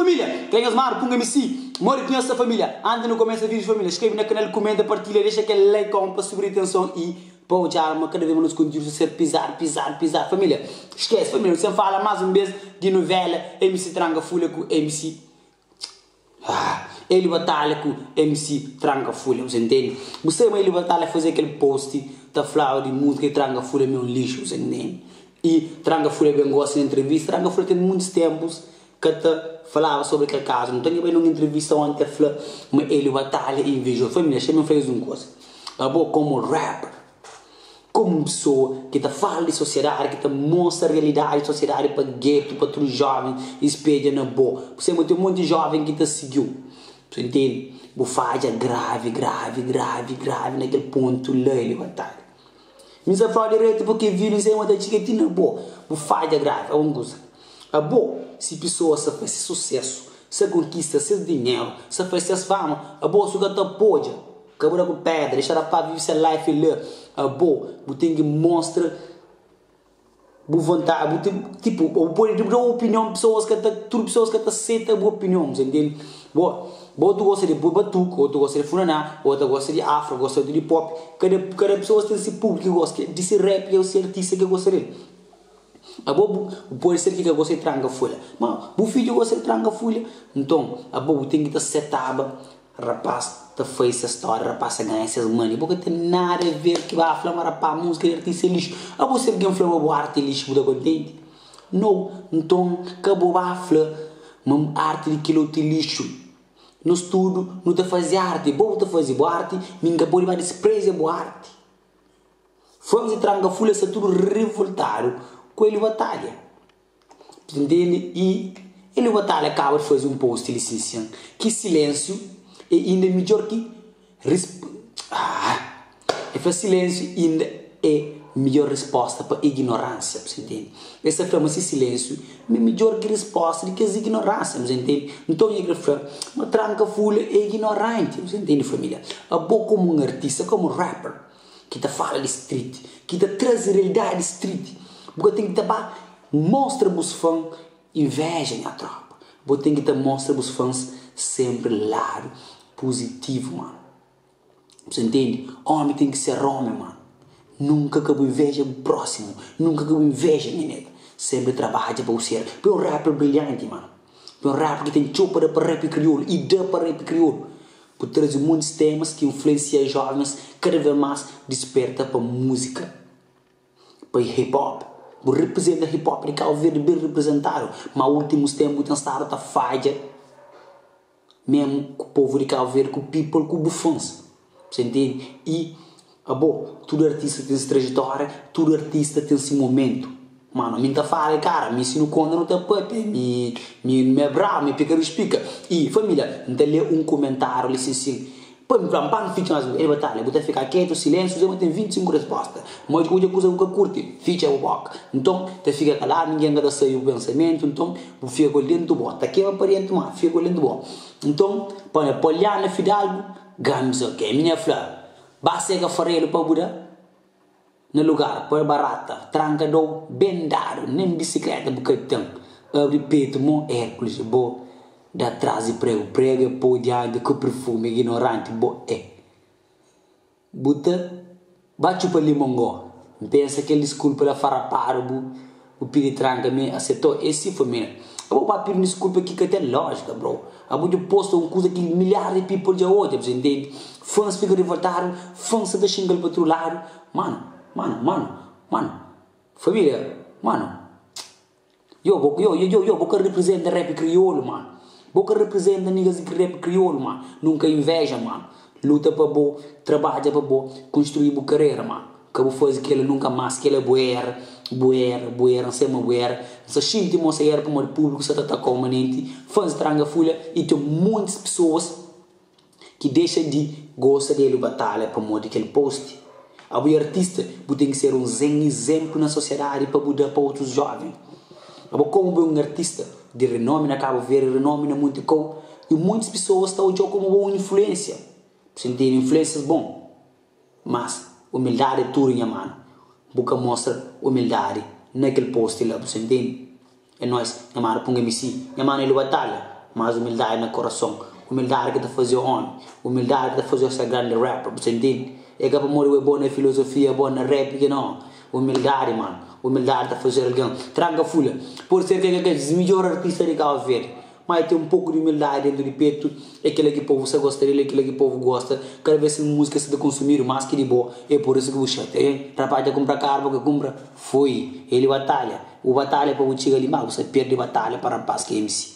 Família, kre nhos mara punga MC, modi ki nhos sta família? Antis nu kumesa vídiu família, skrebe na kanal, kumenta, partilha, dexa kel like on pa subir atenson i pa odjadu ma kada vez ma nos kontiúdu sta ser pizadu, pizadu, pizadu. Família, skese família, nu sen fala más un bes di nuvela MC Tranka Fulha ku MC Ah, Hélio Batalha ku MC Tranka Fulha, bu entende? Bu sabe ma Hélio Batalha faze kel post ta flaba di múzika di Tranka Fulha ma é un lixu, bu entende? I Tranka Fulha ben gosi na entrevista, Tranka Fulha ten muitus tempus ka ta falaba sobri kel kazu. Nton el bai na un entrevista onti el fla ma Hélio Batalha é invejozu. Família, xa-m fla es un kuza, abo komu rapper, komu un pesoa ki ta fala di sosiedadi, ki ta mostra realidadi di sosiedadi pa getu, pa tudu joven i spedja na bo. Bu sabe ma ten monti joven ki ta sigi-u. Bu ntende? Bu fadja gravi, gravi, gravi, gravi na kel pontu la, Hélio Batalha. Mi sa flau diretu purki vídiu nsai ma ta txiga ti na bo. Bu fadja gravi. Algun kuza. Abo, si pisoas sa fase susesu, sa konkista ses dinheru, sa fase ses fama, abo su ka ta apoja. Ka bu da ku pedra, dexa rapaz vivi se life la. Abo, bu ten ki mostra bu vontadi, bu ten, tipu, bu pode da opinion, pisoas ka ta, tudu pisoas ka ta seta bu opinion, bu ntende? Bo, bo tu gosta di batuku, otu gosta di funaná, otu gosta di afro, gosta di pop, kada kada pesoas ten si públiku ki gosta di si rap ki si artista ki gosta del. Abo bu pode ser ki ka gosta di tranka fulha, ma bu fidju gosta di tranka fulha, nton abo bu ten ki ta setaba rapaz ta fai ses stória, rapaz ta ganha ses money, bo ka ten nada a ver ki ba fla ma rapaz múzika di artista é lixu, abo si algen fla ma bu arti é lixu bu ta kontenti? Nou, nton ka bo ba fla ma arti di kel otu é lixu. Nos tudu nu ta faze arti, bo bu ta faze bu arti, mi N ka pode ba dispreza bu arti. Fãs di Tranka Fulha sta tudu revoltadu ku Hélio Batalha. Bu ta ntende? I Hélio Batalha kaba di faze un post li sin sin ki silénsiu é inda midjór ki Risp ah E fla silénsiu inda é midjór risposta pa ignoránsia, bu sa ntende? El sta fla ma si silénsiu é midjór ki risposta di kes ignoránsia, bu sa ntende? Nton el kre fla ma tranka fulha é ignoranti, bu sa ntende família? Abo komu un artista, komu rapper ki ta fala di street, ki ta traze realidadi di street, bu ka ten ki ta ba mostra bus fan Inveja nha tropa. Bo ten ki ta mostra bus fans sempre ladu positivo mano. Bu sa intendi? Homi ten ki ser homi mano. Nunka ka bu inveja bu proximo, nunka ka bu inveja nha nega. Sempre trabadja pa bu ser. Bu é un rapper brilhanti mano. Bu é un rapper ki ten txeu pa da pa rap kriolu i da pa rap kriolu. Bu traze montis temas ki influencia jovens kada vez mas disperta pa musika. Pa hip hop, bu representa hip hop di Cabo Verde ben representadu, ma ultimus tempu bu ten stadu ta fadja mesmu ku povu di Cabo Verde, ku people, ku bu fans, bu sa intende? I abo, tudu artista ten si trajetória, tudu artista ten si momentu, mano mi nta fala kara, mi si nu konta nu ta papia, mi mi é brabu, mi é pika rispika, i familia nta lê un kumentáriu li sin sin. Pa mi fla, pa N fitxa más el batalha, bu ta fika ketu, silénsiu, dja bu ten 25 respósta. Ma odja kuza bu ka kurti, fitxa bu bóka. Nton, ta fika kaladu, ningen ka ta sabe bu pensamentu, nton, bu fika ku el déntu bo. Ta kema pa déntu, má fika ku el déntu bo. Nton, pa mi, Poliana Fidalgu, Gams ok. Mi nha fla, ba sega farelu pa bu da. Na lugar pa barata tranka dou ben dadu nen bisikleta bu ka ten abri petu mo Hércules bo da tras di pregu pregu é pou dianti ku perfume ignoranti bo é bu ta ba txupa limon go N pensa kel diskulpa la farapadu bu Bu pidi tranka mi asetou é si família abo ba pidi diskulpa ki ka ten lógica bro abo dja posta un kuza ki milhares di people dja odja bu sa intende fãs fika rivoltadu fãs sa ta xingal pa tudu ladu mano mano mano mano família mano yo bo yo yo yo bo ka representa rap kriolu mano bo ka representa niggas di rap kriolu mano nunka inveja mano luta pa bo trabadja pa bo konstrui bu karera mano. Ka bu faze kela nunka más, kela bu era, bu era, bu era, N sai ma bu era, N sa xinti ma sa era pamodi públiku sa ta ataka-u manenti, fãs tranga fulha i ten montis pesoas ki dexa di gosta di Hélio Batalha pamodi kel post. Abo é artista, bu ten ki ser un zen izénplu na sosiadadi pa bu da pa otus jóven. Abo komu bu é un artista di renomi na Kabu Verdi, renomi na monti kau i montis pesoas ta odja-u komu bo un influénsia. Bu ta ntende? Influénsias bon. Mas humildadi é tudo nha mano bu ka mostra humildadi na kel post la bu sa intende é nois nha mano punga mc nha mano Hélio Batalha. Mas humildadi na korason. Humildadi ki ta faze omi. Humildadi ki ta faze ser grandi rapper, bu sa intende? É ka pamodi bu é bo na filosofia, bo na rap ki no. Humildadi, mano. Humildadi ta faze algen. Tranka Fulha, pode ser ki é ka kes midjor artista di Cabo Verde, ma el ten un poku di humildadi dentu di petu. É kila ki povu sa gosta del, é kila ki povu gosta. Kada vez ki musika sa ta konsumidu mas ki di bo, é por isu ki bu xatia. Rapaz dja kunpra karu, bo ka kunpra? Foi. El batalha. Bu batalha pa bu txiga li, ma bu sa perde batalha pa rapaz ki é MC.